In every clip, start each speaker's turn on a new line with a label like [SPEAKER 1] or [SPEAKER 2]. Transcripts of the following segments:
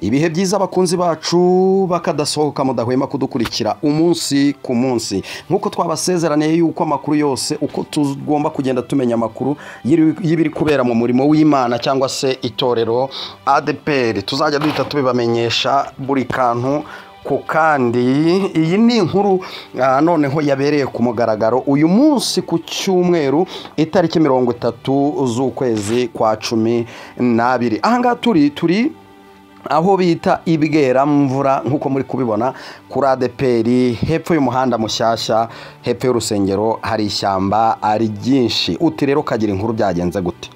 [SPEAKER 1] Ibihe byiza abakunzi bacu bakadasohoka mudahwema kudukurikira umunsi ku munsi, nk'uko twabasezeraniye yuko amakuru yose uko tugomba kugenda tumenya amakuru y'ibiri kubera mu murimo w'Imana cyangwa se itorero ADEPR, tuzajya duhita tubibamenyesha buri kantu ku kandi. Iyi ni inkuru noneho yabereye ku mugaragaro uyu munsi ku cyumweru itariki 30 z'ukwezi kwa 12. Ahangaha turi aho bita Ibweramvura nk'uko muri kubibona kuri ADEPR, hepfo y'umuhanda mushyashya, hepfo y'urusengero hari ishyamba ari ryinshi. Uti rero kagira inkuru byagenze gute?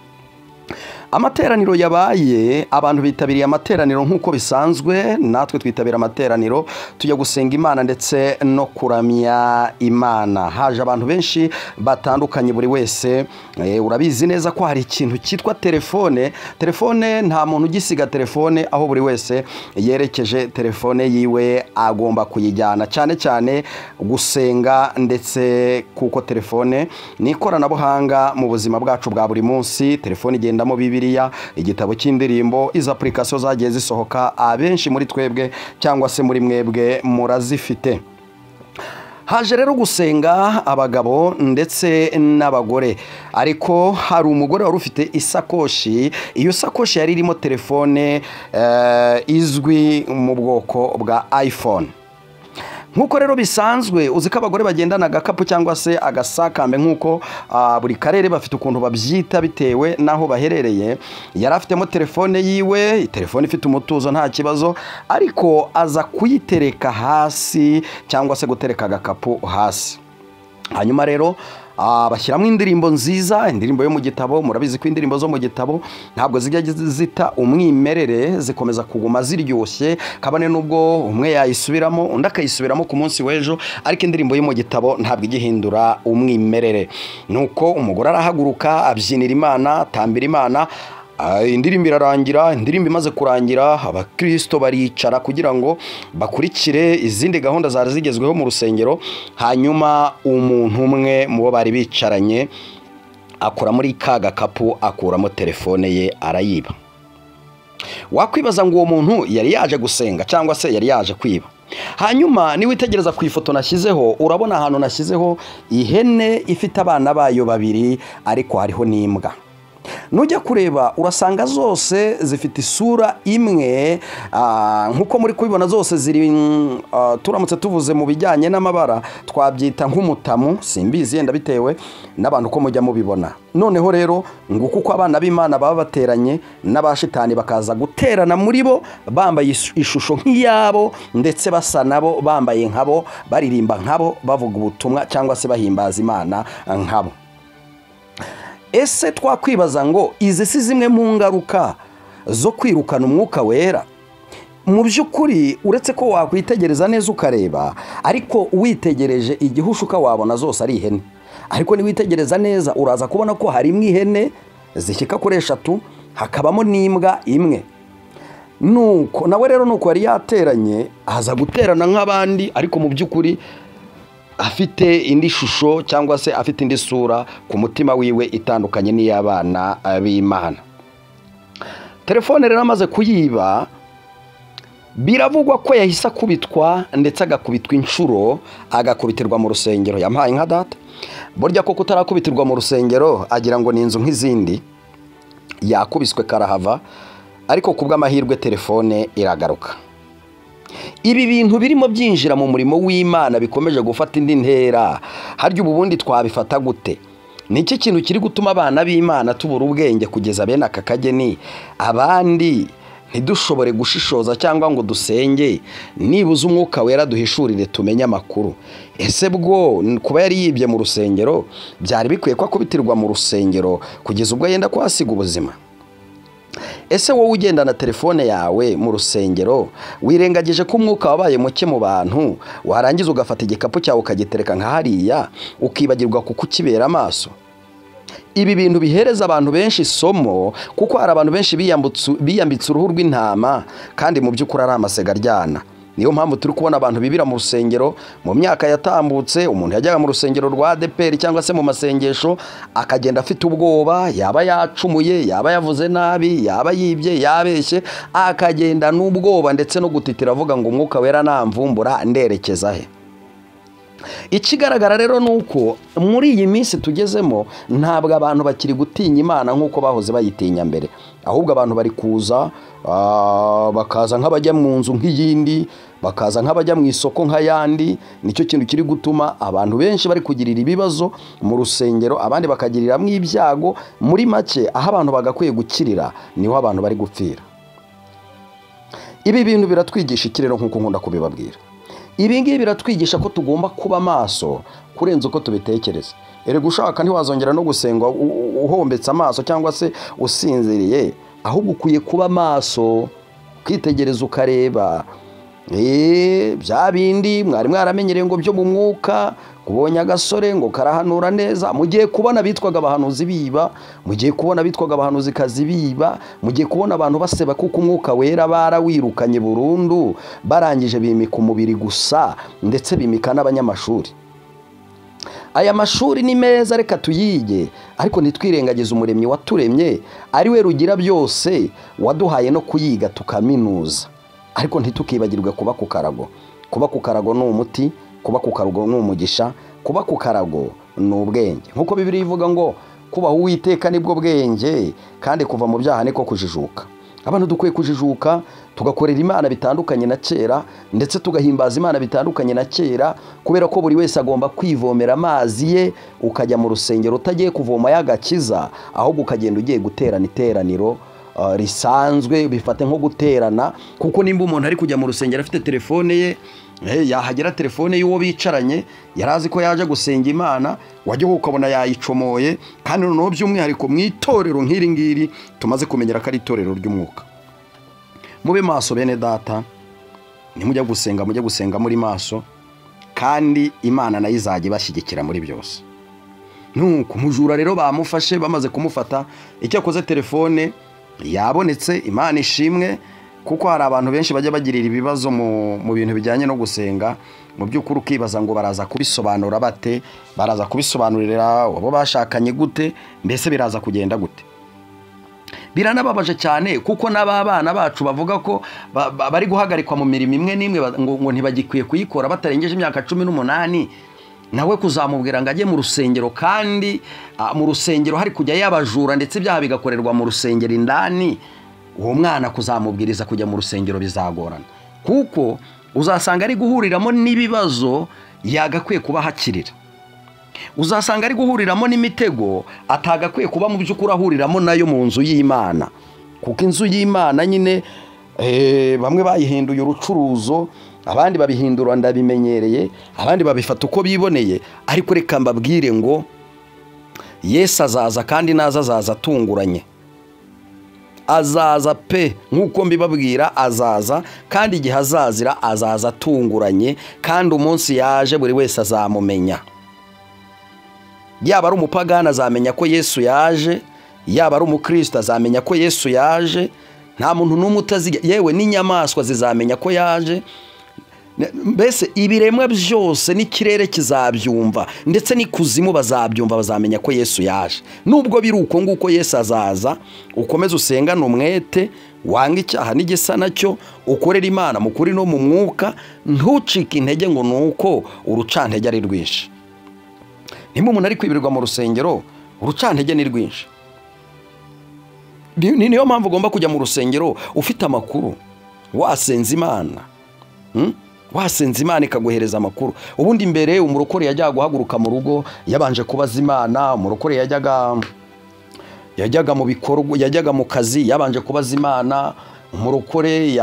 [SPEAKER 1] Amateraniro yabaye, abantu bitabiriye amateraniro nk'uko bisanzwe, natwe twitabira amateraniro tujya gusenga Imana ndetse no kuramya Imana. Haje abantu benshi batandukanye, buri wese urabizi neza ko hari ikintu cyitwa telefone. Telefone nta muntu ugisiga telefone, aho buri wese yerekeje telefone yiwe agomba kuyijyana, cyane cyane gusenga, ndetse kuko telefone ni ikoranabuhanga mu buzima bwacu bwa buri munsi. Telefone igendamo Bibiliya, igitabo cy'indirimbo, izo application zagiye zisohoka abenshi muri twebwe cyangwa se muri mwebwe murazifite. Haje rero gusenga abagabo ndetse n'abagore, ariko hari umugore wari ufite isakoshi. Iyo sakoshi yari irimo telefone izwi mu bwoko bwa iPhone. Nkuko rero bisanzwe uzi ko abagore bagendana agakapu cyangwa se agasakambe, nkuko buri karere bafite ukuntu babyita bitewe naho baherereye. Yari afitemo telefone yiwe, telefone ifite umutuzo nta kibazo, ariko aza kuyitereka hasi cyangwa se gutereka agakapu hasi. Hanyuma rero bashyiramo indirimbo nziza, indirimbo yo mu gitabo. Murabizi ko indirimbo zo mu gitabo ntabwo zijya zita umwimerere, zikomeza kuguma ziryoshye, kabone nubwo umwe yayisubiramo undi akayisubiramo ku munsi w'ejo, ariko indirimbo yo mu gitabo ntabwo igihindura umwimerere. Nuko umugore arahaguruka abyinira Imana, atambira Imana, indirimbo irarangira. Indirimbo imaze kurangira abakristo baricara kugira ngo bakurikire izindi gahunda zari zigezweho mu rusengero. Hanyuma umuntu umwe mu bo bari bicaranye akora muri ka gakapu, akuramo telefone ye arayiba. Wakwibaza ngo uwo muntu yari yaje gusenga cyangwa se yari yaje kwiba. Hanyuma niwitegereza ku ifoto nashyizeho, urabona ahantu nashyizeho ihene ifite abana bayo babiri, ariko hariho n'imbwa. Nujya kureba urasanga zose zifite isura imwe, nkuko muri kubibona zose ziri, turamutse tuvuze mu bijyanye n'amabara twabyita nk'umutamu, simbizi yenda bitewe n'abantu ko mujya mubibona. Noneho rero ngo kuko abana b'Imana baba bateranye n'abashitani bakaza guterana muri bo bambaye ishusho nk'iyabo, ndetse basa nabo, bambaye nkabo, baririmba nkabo, bavuga ubutumwa cyangwa se bahimbaza Imana nkabo. Ese twakwibaza ngo izi si zimwe mu ngaruka zo kwirukana umwuka wera? Mu by'ukuri uretse ko wakwitegereza neza ukareba, ariko witegereje igihushuka wabona zose ari ihene, ariko niwitegereza neza uraza kubona ko harimo ihene zishyika kuri 3, hakabamo n'imbwa imwe. Nuko nawe rero nuko yari yateranye, aza guterana nk'abandi, ariko mu by'ukuri afite indi shusho cyangwa se afite indi sura ku mutima wiwe itandukanye n'iy'abana b'Imana. Telefone rero amaze kuyiba, biravugwa ko yahise akubitwa, ndetse agakubitwa inshuro, agakubitirwa mu rusengero. Yampaye nka data, burya koko utarakubitirwa mu rusengero agira ngo ni inzu nk'izindi. Yakubiswe karahava, ariko kubw'amahirwe telefone iragaruka. Ibi bintu birimo byinjira mu murimo w'Imana bikomeje gufata indi ntera. Harya ubu bundi twabifata gute? Ni iki kintu kiri gutuma abana b'Imana tubura ubwenge kugeza bene aka kageni, abandi ntidushobore gushishoza cyangwa ngo dusenge nibuze umwuka wera duhishurire tumenye amakuru? Ese bwo kuba yari yibye mu rusengero byari bikwiye ko akubitirwa mu rusengero kugeza ubwo yenda kuhasiga ubuzima? Ese wowe ugendana telefone yawe mu rusengero wirengagije ko umwuka wabaye muke mu bantu, warangiza ugafata igikapu cyawe ukagitereka nka hariya, ukibagirwa kukukibera amaso? Ibi bintu bihereza abantu benshi isomo, kuko hari abantu benshi biyambitse uruhu rw'intama kandi mu by'ukuri ari amasega aryana. Niyo mpamvu turi kubona abantu bibira mu rusengero. Mu myaka yatambutse umuntu yajyaga mu rusengero rwa ADEPR cyangwa se mu masengesho akagenda afite ubwoba, yaba yacumuye, yaba yavuze nabi, yaba yibye, yabeshye, akagenda n'ubwoba ndetse no gutitira avuga ngo umwuka wera namvumbura nderekeza he. Ikigaragara rero nuko muri iyi minsi tugezemo ntabwo abantu bakiri gutinya Imana nk'uko bahoze bayitinya mbere, ahubwo abantu bari kuza bakaza nk'abajya mu nzu nk'iyindi, bakaza nk'abajya mu isoko nk'ayandi. Nicyo kintu kiri gutuma abantu benshi bari kugirira ibibazo mu rusengero, abandi bakagiriramo ibyago. Muri make aho abantu bagakwiye gukirira niho abantu bari gupfira. Ibi bintu biratwigisha iki rero nk'uko nkunda kubibabwira? Ibi ngibi biratwigisha ko tugomba kuba maso kurenza uko tubitekereza. Erega ushaka ntiwazongera no gusenga uhombetse amaso cyangwa se usinziriye, ahubwo ukwiye kuba maso, ukitegereza, ukareba bya bindi mwari mwaramenyereye ngo byo mu mwuka, kubonye agasore ngo karahanura neza. Mugiye kubona bitwaga abahanuzi biba, mugiye kubona bitwaga abahanuzi kazi biba, mugiye kubona abantu baseba kuko umwuka wera barawirukanye burundu, barangije bimika umubiri gusa, ndetse bimika n'abanyamashuri. Aya mashuri ni meza, reka tuyige, ariko ntitwirengagize umuremyi waturemye, ari we rugira byose, waduhaye no kuyiga tukaminuza. Ariko ntitukibagirwe kuba ku karago. Kuba ku karago ni umuti, kuba ku karago ni umugisha, kuba ku karago ni ubwenge. Nkuko Bibiliya ivuga ngo kubaha Uwiteka nibwo bwenge, kandi kuva mu byaha niko kujijuka. Abantu dukwiye kujijuka, tugakorera Imana bitandukanye na kera, ndetse tugahimbaza Imana bitandukanye na kera, kubera ko buri wese agomba kwivomera amazi ye. Ukajya mu rusengero utagiye kuvoma y'agakiza, ahubwo ukagenda ugiye guterana iteraniro risanzwe, bifate nko guterana. Kuko nimba umuntu ari kujya mu rusengero afite telefone ye, yahagera telefone y'uwo bicaranye yarazi ko yaje gusenga Imana, wajya ukabona yayicomoye. Kandi noneho by'umwihariko mu itorero nk'iri ngiri tumaze kumenyera ko ari itorero ry'umwuka. Mube maso bene data, nimujya gusenga mujye gusenga muri maso, kandi Imana nayo izajya ibashyigikira muri byose. Nuko umujura rero bamufashe, bamaze kumufata, icyo akoze telefone yabonetse. Imana ishimwe, kuko hari abantu benshi bajya bagirira ibibazo mu bintu bijyanye no gusenga. Mu by'ukuri ukibaza ngo baraza kubisobanura bate, baraza kubisobanurira abo bashakanye gute, mbese biraza kugenda gute? Biranababaje cyane kuko n'abana bacu bavuga ko bari guhagarikwa mu mirimo imwe n'imwe ngo ntibagikwiye kuyikora batarengeje imyaka 18. Nawe kuzamubwira ngo ajye mu rusengero, kandi mu rusengero hari kujya yabajura ndetse ibyaha bigakorerwa mu rusengero indani, uwo mwana kuzamubwiriza kujya mu rusengero bizagorana, kuko uzasanga ari guhuriramo n'ibibazo yagakwiye kuba hakirira, uzasanga ari guhuriramo n'imitego atagakwiye kuba mu by'ukuri ahuriramo nayo mu nzu y'Imana. Kuko inzu y'Imana nyine bamwe bayihinduye urucuruzo, abandi babihindura ndabimenyereye, abandi babifata uko biboneye. Ariko reka mbabwire ngo Yesu azaza, kandi naza azaza atunguranye. Azaza pe, nkuko mbibabwira azaza, kandi igihe azazira azaza atunguranye, kandi umunsi yaje buri wese azamumenya. Yaba ari umupagani azamenya ko Yesu yaje, yaba ari umukristo azamenya ko Yesu yaje. Nta muntu n'umwe utaziga, yewe n'inyamaswa zizamenya ko yaje. Mbese ibiremwa byose n'ikirere kizabyumva, ndetse n'ikuzimu bazabyumva, bazamenya ko Yesu yaje. Nubwo biri uko nguko Yesu azaza, ukomeze usengane umwete, wange icyaha n'igisa nacyo, ukorere Imana mu kuri no mu mwuka, ntucike intege ngo nuko urucantege ari rwinshi. Nimba umuntu ari kwibirirwa mu rusengero, urucantege ni rwinshi. Niyo mpamvu ugomba kujya mu rusengero ufite amakuru, wasenze Imana. Wasenze Imana ikaguhereza amakuru. Ubundi mbere umurokore yajyaga guhaguruka mu rugo yabanje kubaza Imana, umurokore yajyaga mu bikorwa, yajyaga mu kazi yabanje kubaza Imana, umurokore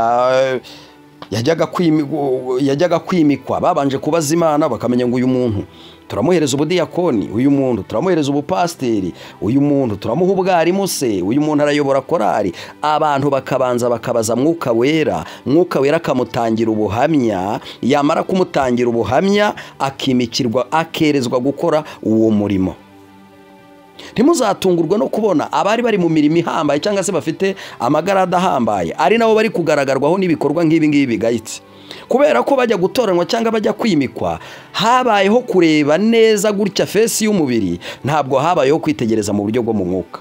[SPEAKER 1] yajyaga kwimikwa babanje kubaza Imana, bakamenya ngo uyu muntu turamuhereza ubudiyakoni, uyu muntu turamuhereza ubupasiteri, uyu muntu turamuha ubwarimu se, uyu muntu arayobora korari. Abantu bakabanza bakabaza Mwuka Wera, Mwuka Wera akamutangira ubuhamya, yamara kumutangira ubuhamya akimikirwa, akerezwa gukora uwo murimo. Ntimuzatungurwe no kubona abari bari mu mirimo ihambaye cyangwa se bafite amagara adahambaye ari nabo bari kugaragarwaho n'ibikorwa nk'ibi ngibi bigayitse, kubera ko bajya gutoranywa cyangwa bajya kwimikwa habayeho kureba neza gutya fesi y'umubiri, ntabwo habayeho kwitegereza mu buryo bwo mu mwuka.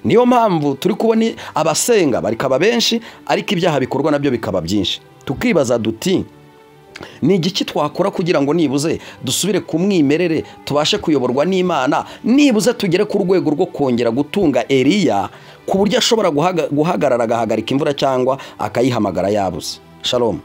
[SPEAKER 1] Niyo mpamvu turi kubona abasenga barikaba benshi, ariko ibyaha bikorwa nabyo bikaba byinshi. Tukibaza duti ni igiki twakora kugira ngo nibuze dusubire ku mwimerere, tubashe kuyoborwa n'Imana, nibuze tugere ku rwego rwo kongera gutunga Eliya ku buryo ashobora guhagarara agahagarika imvura cyangwa akayihamagara yabuze. Shalom.